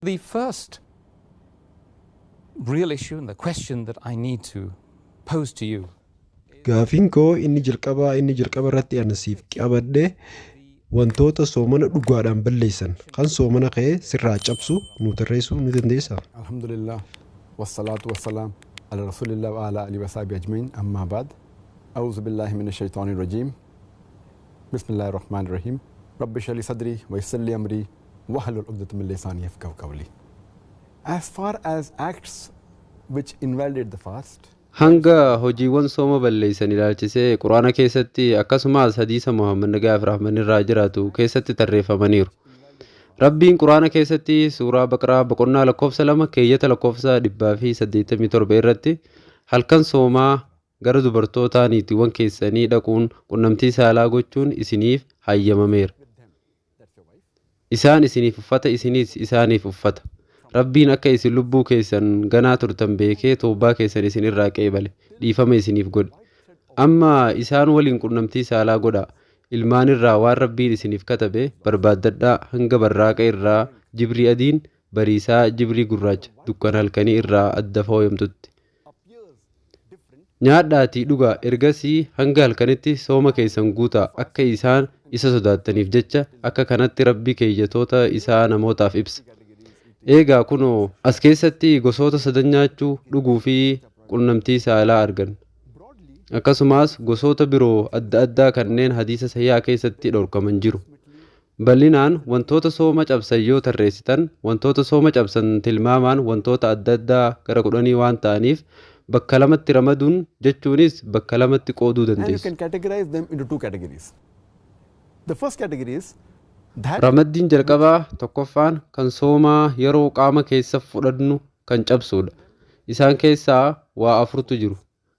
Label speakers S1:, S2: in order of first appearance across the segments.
S1: The first real issue and the question that I need to pose to you
S2: Gaafiin koo inni jalqabaa, inni jalqaba irratti ani siif qabadhe, wantoota soomana dhugaadhaan balleessan, kan soomana ka'ee sirraa cabsu nu tarreessuu ni dandeessaa?
S3: Alhamdulillah, wassalatu wassalam ala rasulillah wa ala alihi wa sahbihi ajmain, amma ba'd. A'udhu billahi minash shaitani rajim. Bismillahir rahmanir rahim. Rabbi shrah li sadri wa yassir li amri wahlul 'uqdatam min lisani yafqahu qawli. As far as acts which invalidate the fast,
S4: Hanga hojiiwwan sooma balleessan ilaalchisee Quraana keessatti akkasumas hadiisa Muhammad nagaa fi rahmanni irraa jiraatu keessatti tarreeffamaniiru. Rabbiin Quraana keessatti suuraa Baqraa boqonnaa lakkoofsa 2 keeyyata lakkoofsa 187 irratti, "Halkan soomaa gara dubartootaa niitiiwwan keessanii dhaquun qunnamtii saalaa gochuun isiniif hayyamameera. Isaan isiniif uffata, isinis isaaniif uffata. Rabbiin akka isin lubbuu keessan ganaa turtan beekee toobaa keessan isin irraa qeebale, dhiifama isiniif godhe. Amma isaan waliin qunnamtii saalaa godhaa. Ilmaan irraa waan Rabbiin isiniif katabe barbaaddadhaa hanga barraaqa irraa jibrii adiin bariisaa jibrii gurraacha dukkana halkanii irraa adda fooyamtutti. Nyaadhaatii dhugaa, ergasii hanga halkanitti sooma keessan guutaa, akka isaan isa sodaattaniif jecha. Akka kanatti Rabbi keeyyatoota isaa namootaaf ibsa." Eegaa kunoo as keessatti gosoota sadan nyaachuu, dhuguu fi qunnamtii saalaa arganna. Akkasumas gosoota biroo adda addaa kanneen hadiisa sahihaa keessatti dhorkaman jiru. Bal'inaan wantoota sooma cabsan yoo tarreessitan, wantoota sooma cabsan tilmaamaan wantoota adda addaa gara 10 waan ta'aniif bakka lamatti ramaduun, jechuunis bakka lamatti qooduu
S3: And you
S4: dandeessu.
S3: can categorize them into two categories. The first category is that
S4: Ramaddiin jalqabaa tokkoffaan kan soomaa yeroo qaama keessa fudhannu kan cabsudha. Isaan keessaa waa afurtu jiru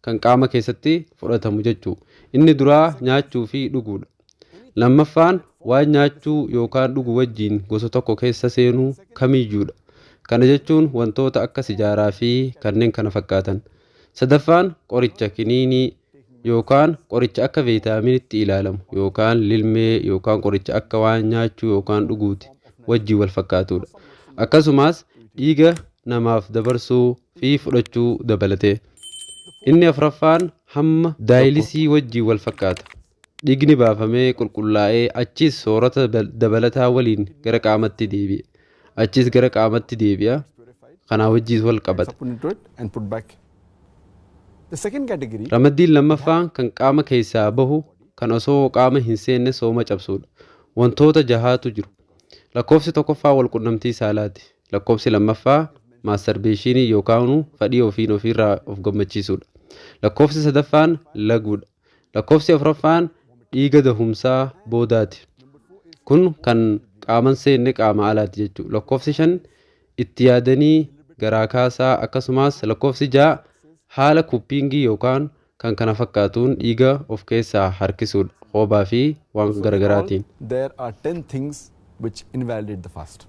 S4: kan qaama keessatti fudhatamu jechuu. Inni duraa nyaachuu fi dhuguudha. Lammaffaan waan nyaachuu yookaan dhuguu wajjin gosa tokko keessa seenuu kamiyyuudha. Kana jechuun wantoota akka sijaaraa fi kanneen kana fakkaatan. Sadaffaan qoricha kiniinii yookaan qoricha akka viitaaminitti ilaalamu yookaan lilmee yookaan qoricha akka waan nyaachuu yookaan dhuguuti wajjin wal fakkaatudha. Akkasumas dhiiga namaaf dabarsuu fi fudhachuu dabalatee. Inni afuraffaan hamma daayiliisii wajjin wal fakkaata. Dhiigni baafamee qulqullaa'ee achis soorata dabalataa waliin gara qaamatti deebi'a. Achis gara qaamatti deebi'a. Kanaa wajjis wal qabata.
S3: Put into it and put back. The second category
S4: Ramaddiin lammaffaan kan qaama keessaa bahu, kan osoo qaama hin seenne sooma cabsudha. Wantoota jahaatu jiru. Lakkoofsi tokkoffaa wal qunnamtii saalaati. Lakkoofsi lammaffaa masturbation yookaan fedhii ofiin ofiirraa of gammachiisudha. Lakkoofsi sadaffaan laguudha. Lakkoofsi afuraffaan dhiiga dahumsaa boodaati. Kun kan qaaman seenne qaama alaati jechuudha. Lakkoofsi 5 itti yaadanii garaa kaasaa, akkasumas lakkoofsi 6 haala cupping yookaan kan kana fakkaatuun dhiiga of keessaa harkisuudha. Hoobaa fi waan
S3: So in all,
S4: garaagaraatiin.
S3: there are 10 things which invalidate the fast.